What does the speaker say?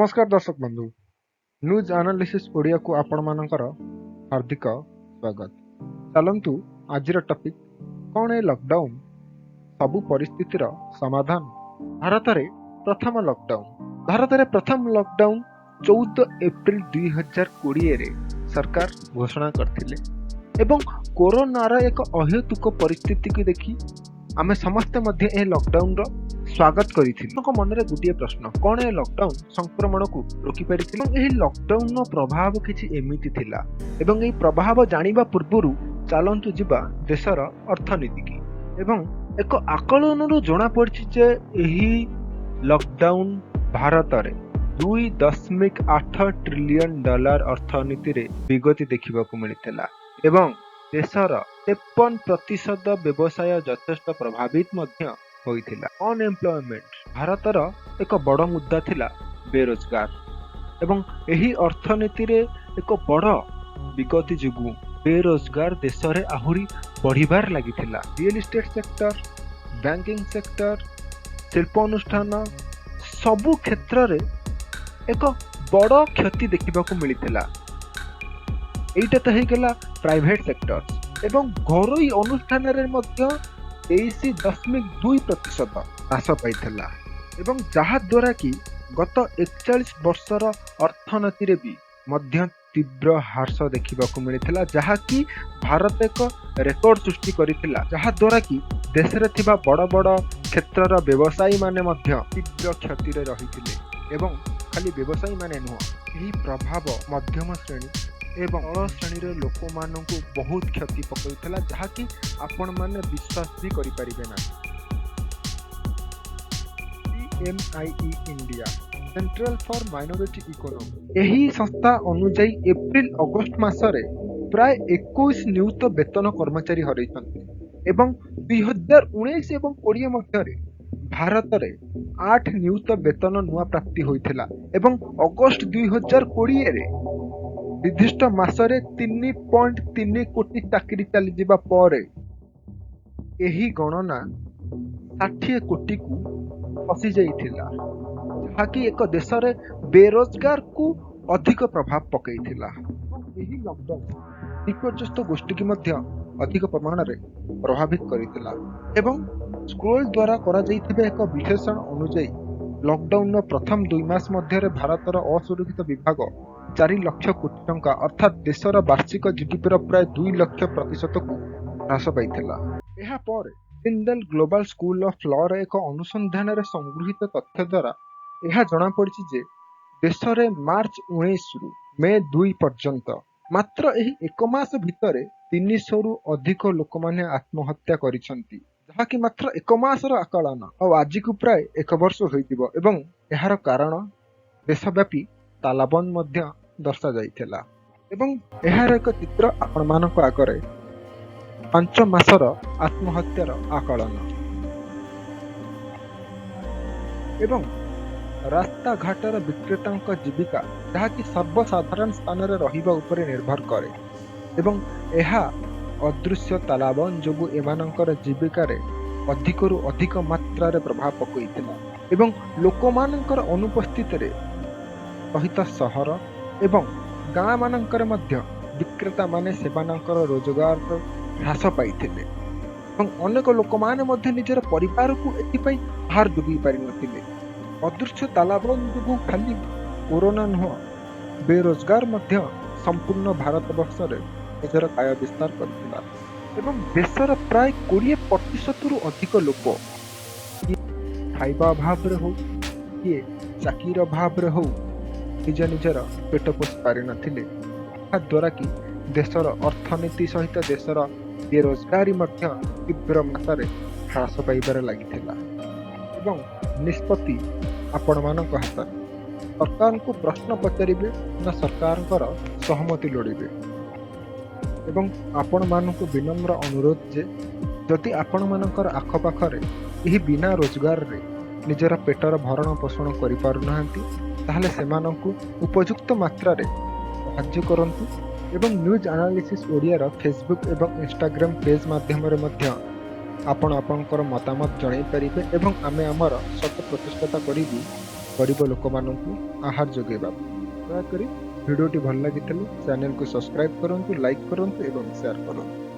ନମସ୍କାର ଦର୍ଶକ ବନ୍ଧୁ, ନ୍ୟୁଜ୍ ଆନାଲିସିସ୍ ଓଡ଼ିଆକୁ ଆପଣମାନଙ୍କର ହାର୍ଦ୍ଦିକ ସ୍ୱାଗତ। ଚାଲନ୍ତୁ, ଆଜିର ଟପିକ୍ କ'ଣ ଏ ଲକଡାଉନ୍ ସବୁ ପରିସ୍ଥିତିର ସମାଧାନ? ଭାରତରେ ପ୍ରଥମ ଲକଡାଉନ୍। ଭାରତରେ ପ୍ରଥମ ଲକଡାଉନ୍ 14 ଏପ୍ରିଲ 2020ରେ ସରକାର ଘୋଷଣା କରିଥିଲେ ଏବଂ କୋରୋନାର ଏକ ଅହେତୁକ ପରିସ୍ଥିତିକୁ ଦେଖି ଆମେ ସମସ୍ତେ ମଧ୍ୟ ଏହି ଲକଡାଉନର ସ୍ୱାଗତ କରିଥିଲୁ। ଲୋକଙ୍କ ମନରେ ଗୋଟିଏ ପ୍ରଶ୍ନ, କ'ଣ ଏ ଲକଡାଉନ ସଂକ୍ରମଣକୁ ରୋକିପାରିଥିଲା? ଏହି ଲକଡାଉନର ପ୍ରଭାବ କିଛି ଏମିତି ଥିଲା ଏବଂ ଏହି ପ୍ରଭାବ ଜାଣିବା ପୂର୍ବରୁ ଚାଲନ୍ତୁ ଯିବା ଦେଶର ଅର୍ଥନୀତିକି। ଏବଂ ଏକ ଆକଳନରୁ ଜଣାପଡ଼ିଛି ଯେ ଏହି ଲକଡାଉନ ଭାରତରେ 2.8 ଟ୍ରିଲିୟନ ଡଲାର ଅର୍ଥନୀତିରେ ବିଗତି ଦେଖିବାକୁ ମିଳିଥିଲା ଏବଂ ଦେଶର 53% ବ୍ୟବସାୟ ଯଥେଷ୍ଟ ପ୍ରଭାବିତ ମଧ୍ୟ ହୋଇଥିଲା। ଅନଏମ୍ପ୍ଲୟମେଣ୍ଟ। ଭାରତର ଏକ ବଡ଼ ମୁଦ୍ଦା ଥିଲା ବେରୋଜଗାର ଏବଂ ଏହି ଅର୍ଥନୀତିରେ ଏକ ବଡ଼ ବିଗତି ଯୋଗୁଁ ବେରୋଜଗାର ଦେଶରେ ଆହୁରି ବଢ଼ିବାରେ ଲାଗିଥିଲା। Real estate sector, banking sector, ଶିଳ୍ପ ଅନୁଷ୍ଠାନ, ସବୁ କ୍ଷେତ୍ରରେ ଏକ ବଡ଼ କ୍ଷତି ଦେଖିବାକୁ ମିଳିଥିଲା। ଏଇଟା ତ ହେଇଗଲା ପ୍ରାଇଭେଟ ସେକ୍ଟର ଏବଂ ଘରୋଇ ଅନୁଷ୍ଠାନରେ ମଧ୍ୟ 23.2% ହ୍ରାସ ପାଇଥିଲା ଏବଂ ଯାହାଦ୍ୱାରା କି ଗତ 41 ବର୍ଷର ଅର୍ଥନୀତିରେ ବି ମଧ୍ୟ ତୀବ୍ର ହ୍ରାସ ଦେଖିବାକୁ ମିଳିଥିଲା, ଯାହାକି ଭାରତ ଏକ ରେକର୍ଡ ସୃଷ୍ଟି କରିଥିଲା, ଯାହାଦ୍ୱାରା କି ଦେଶରେ ଥିବା ବଡ଼ ବଡ଼ କ୍ଷେତ୍ରର ବ୍ୟବସାୟୀମାନେ ମଧ୍ୟ ତୀବ୍ର କ୍ଷତିରେ ରହିଥିଲେ। ଏବଂ ଖାଲି ବ୍ୟବସାୟୀମାନେ ନୁହଁ, ଏହି ପ୍ରଭାବ ମଧ୍ୟମ ଶ୍ରେଣୀ ଏବଂ ତଳ ଶ୍ରେଣୀର ଲୋକମାନଙ୍କୁ ବହୁତ କ୍ଷତି ପକାଇଥିଲା, ଯାହାକି ଆପଣମାନେ ବିଶ୍ୱାସ ବି କରିପାରିବେ ନାହିଁ। CMIE India, Central for Minority Economy, ଏହି ସଂସ୍ଥା ଅନୁଯାୟୀ ଏପ୍ରିଲ ଅଗଷ୍ଟ ମାସରେ ପ୍ରାୟ 21 ନିୟୁତ ବେତନ କର୍ମଚାରୀ ହରାଇଛନ୍ତି ଏବଂ 2019 ଏବଂ 20 ମଧ୍ୟରେ ଭାରତରେ 8 ନିୟୁତ ବେତନ ନୂଆ ପ୍ରାପ୍ତି ହୋଇଥିଲା ଏବଂ ଅଗଷ୍ଟ 2020ରେ ନିର୍ଦ୍ଦିଷ୍ଟ ମାସରେ 3.3 କୋଟି ଚାକିରି ଚାଲିଯିବା ପରେ ଏହି ଗଣନା 60 କୋଟିକୁ ଖସି ଯାଇଥିଲା, ଯାହାକି ଏକ ଦେଶରେ ବେରୋଜଗାରକୁ ଅଧିକ ପ୍ରଭାବ ପକାଇଥିଲା। ଏହି ଲକଡାଉନ ବିପର୍ଯ୍ୟସ୍ତ ଗୋଷ୍ଠୀକି ମଧ୍ୟ ଅଧିକ ପରିମାଣରେ ପ୍ରଭାବିତ କରିଥିଲା ଏବଂ ସ୍କ୍ରୋଲ ଦ୍ୱାରା କରାଯାଇଥିବା ଏକ ବିଶ୍ଳେଷଣ ଅନୁଯାୟୀ ଲକଡାଉନର ପ୍ରଥମ 2 ମାସ ମଧ୍ୟରେ ଭାରତର ଅସୁରକ୍ଷିତ ବିଭାଗ 4 ଲକ୍ଷ କୋଟି ଟଙ୍କା, ଅର୍ଥାତ୍ ଦେଶର ବାର୍ଷିକ ଜିଡିପିର ପ୍ରାୟ 2 ଲକ୍ଷ ପ୍ରତିଶତକୁ ହ୍ରାସ ପାଇଥିଲା। ଏହାପରେ ଜିନ୍ଦଲ ଗ୍ଲୋବାଲ ସ୍କୁଲ ଅଫ ଲର ଏକ ଅନୁସନ୍ଧାନରେ ସଂଗୃହୀତ ତଥ୍ୟ ଦ୍ୱାରା ଏହା ଜଣାପଡ଼ିଛି ଯେ ଦେଶରେ ମାର୍ଚ୍ଚ 19ରୁ ମେ 2 ପର୍ଯ୍ୟନ୍ତ ମାତ୍ର ଏହି ଏକ ମାସ ଭିତରେ 300ରୁ ଅଧିକ ଲୋକମାନେ ଆତ୍ମହତ୍ୟା କରିଛନ୍ତି, ଯାହାକି ମାତ୍ର ଏକ ମାସର ଆକଳନ ଆଉ ଆଜିକୁ ପ୍ରାୟ ଏକ ବର୍ଷ ହୋଇଯିବ। ଏବଂ ଏହାର କାରଣ ଦେଶବ୍ୟାପୀ ତାଲାବନ୍ଦ ମଧ୍ୟ ଦର୍ଶାଯାଇଥିଲା। ଏବଂ ଏହାର ଏକ ଚିତ୍ର ଆପଣମାନଙ୍କ ଆଗରେ, 5 ମାସର ଆତ୍ମହତ୍ୟାର ଆକଳନ। ଏବଂ ରାସ୍ତାଘାଟର ବିକ୍ରେତାଙ୍କ ଜୀବିକା, ଯାହାକି ସର୍ବସାଧାରଣ ସ୍ଥାନରେ ରହିବା ଉପରେ ନିର୍ଭର କରେ ଏବଂ ଏହା ଅଦୃଶ୍ୟ ତାଲାବନ୍ଦ ଯୋଗୁଁ ଏମାନଙ୍କର ଜୀବିକାରେ ଅଧିକରୁ ଅଧିକ ମାତ୍ରାରେ ପ୍ରଭାବ ପକାଇଥିଲା। ଏବଂ ଲୋକମାନଙ୍କର ଅନୁପସ୍ଥିତିରେ ସହିତ ସହର ଏବଂ ଗାଁ ମାନଙ୍କରେ ମଧ୍ୟ ବିକ୍ରେତାମାନେ ସେମାନଙ୍କର ରୋଜଗାର ହ୍ରାସ ପାଇଥିଲେ ଏବଂ ଅନେକ ଲୋକମାନେ ମଧ୍ୟ ନିଜର ପରିବାରକୁ ଏଥିପାଇଁ ଆହାର ଯୋଗାଇ ପାରିନଥିଲେ। ଅଦୃଶ୍ୟ ତାଲାବନ୍ଦ ଯୋଗୁଁ ଖାଲି କୋରୋନା ନୁହଁ, ବେରୋଜଗାର ମଧ୍ୟ ସମ୍ପୂର୍ଣ୍ଣ ଭାରତ ବର୍ଷରେ ନିଜର କାୟା ବିସ୍ତାର କରିଥିଲା। ଏବଂ ଦେଶର ପ୍ରାୟ 20 ପ୍ରତିଶତରୁ ଅଧିକ ଲୋକ କିଏ ଖାଇବା ଅଭାବରେ ହଉ, କିଏ ଚାକିରି ଅଭାବରେ ହଉ, ନିଜ ନିଜର ପେଟ ପୋଷି ପାରିନଥିଲେ, ଯାହାଦ୍ୱାରା କି ଦେଶର ଅର୍ଥନୀତି ସହିତ ଦେଶର ବେରୋଜଗାରୀ ମଧ୍ୟ ତୀବ୍ର ମାତ୍ରାରେ ହ୍ରାସ ପାଇବାରେ ଲାଗିଥିଲା। ଏବଂ ନିଷ୍ପତ୍ତି ଆପଣମାନଙ୍କ ହାତରେ। ସରକାରଙ୍କୁ ପ୍ରଶ୍ନ ପଚାରିବେ ନା ସରକାରଙ୍କର ସହମତି ଲୋଡ଼ିବେ? ଏବଂ ଆପଣମାନଙ୍କୁ ବିନମ୍ର ଅନୁରୋଧ ଯେ ଯଦି ଆପଣମାନଙ୍କର ଆଖପାଖରେ ଏହି ବିନା ରୋଜଗାରରେ ନିଜର ପେଟର ଭରଣ ପୋଷଣ କରିପାରୁନାହାନ୍ତି, ତାହେଲେ ସେମାନଙ୍କୁ ଉପଯୁକ୍ତ ମାତ୍ରାରେ ସାହାଯ୍ୟ କରନ୍ତୁ। ଏବଂ ନ୍ୟୁଜ୍ ଆନାଲିସିସ୍ ଓଡ଼ିଆର ଫେସବୁକ୍ ଏବଂ ଇନଷ୍ଟାଗ୍ରାମ ପେଜ୍ ମାଧ୍ୟମରେ ମଧ୍ୟ ଆପଣ ଆପଣଙ୍କର ମତାମତ ଜଣାଇ ପାରିବେ ଏବଂ ଆମେ ଆମର ଶତ ପ୍ରଚେଷ୍ଟା କରିବୁ। ଗରିବ ଲୋକମାନଙ୍କୁ ଆହାର ଯୋଗାଇବା। ଦୟାକରି ଭିଡ଼ିଓଟି ଭଲ ଲାଗିଥିଲେ ଚ୍ୟାନେଲକୁ ସବସ୍କ୍ରାଇବ୍ କରନ୍ତୁ, ଲାଇକ୍ କରନ୍ତୁ ଏବଂ ସେୟାର କରନ୍ତୁ।